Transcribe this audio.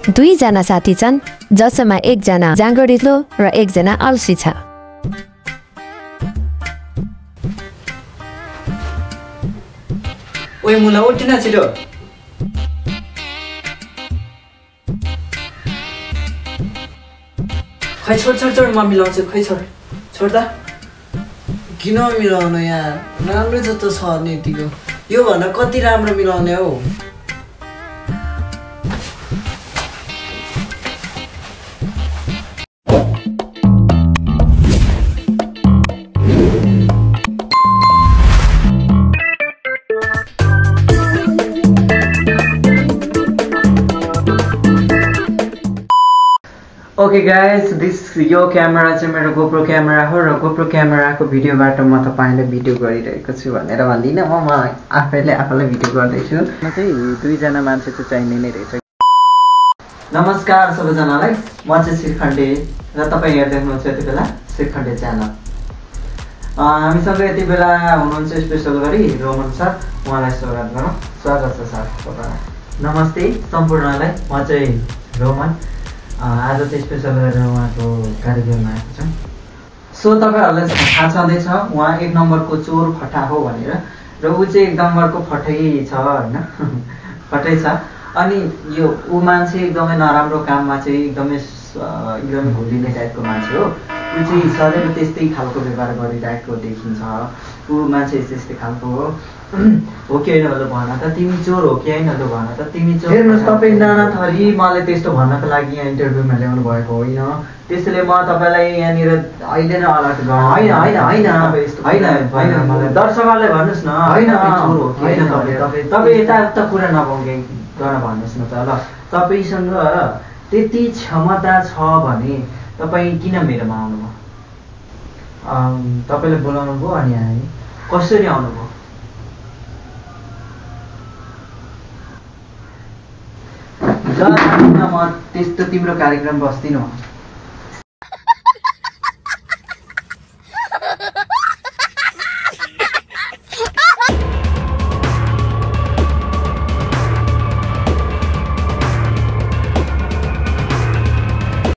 दुई जना साथी छन् जसमा एकजना जाँगरिलो र एकजना अल्सी छ। ओइ मुला उठिन छिटो। खै छोड छोड छोड म मिलाउँछु। खै छोड छोड त। किन मिलाउनु यार, राम्रै छ त छ नि यतिको। यो भन्दा कति राम्रो मिलाउने हौ। ओके गाइस, यो क्यामेरा चाहिँ मेरो गोप्रो क्यामेरा हो र गोप्रो क्यामेराको भिडियोबाट म तपाईहरुले भिडियो गरिरहेको छु भनेर भन्दिनँ, म आफैलाई भिडियो गर्दैछु। म चाहिँ दुईजना मान्छे चाहिँ चाहिने नै रहेछ। नमस्कार सबैजनालाई, म चाहिँ श्रीखण्डे र तपाईं हेर्दै हुनुहुन्छ यति बेला श्रीखण्डे च्यानल। हामीसँग यति बेला हुनुहुन्छ स्पेशल गरी रोमन सर, उहाँलाई स्वागत गरौँ। स्वागत छ सर तपाईलाई। नमस्ते सम्पूर्णलाई, म चाहिँ रोमन। आज चाहिँ स्पेशल गरेर उहाँको कार्यक्रममा आएको छौँ। सो तपाईँहरूलाई थाहा छँदैछ उहाँ एक नम्बरको चोर फटा हो भनेर, र ऊ चाहिँ एक नम्बरको फटै छ होइन, फटै छ। अनि यो ऊ मान्छे एकदमै नराम्रो काममा चाहिँ एकदमै घुलिने टाइपको मान्छे हो। ऊ चाहिँ सधैँ त्यस्तै खालको व्यवहार गरिरहेको देखिन्छ। ऊ मान्छे त्यस्तै खालको हो कि होइन लु भन त, तिमी चोर हो कि होइन लु भन त, तिमी चोर। हेर्नुहोस् तपाईँ नाना थरी मलाई त्यस्तो भन्नको लागि यहाँ इन्टरभ्यूमा ल्याउनु भएको होइन। त्यसैले म तपाईँलाई यहाँनिर अहिले नै अलर्ट होइन दर्शकहरूले भन्नुहोस् न, होइन चोर हो कि होइन तपाईँ यताउता कुरा नपाउने गर्न भन्नुहोस् न त ल। तपाईँसँग त्यति क्षमता छ भने तपाईँ किन मेरोमा आउनुभयो? तपाईँले बोलाउनु भयो अनि आएँ। कसरी आउनुभयो? म त्यस्तो तिम्रो कार्यक्रम बस्दिनँ।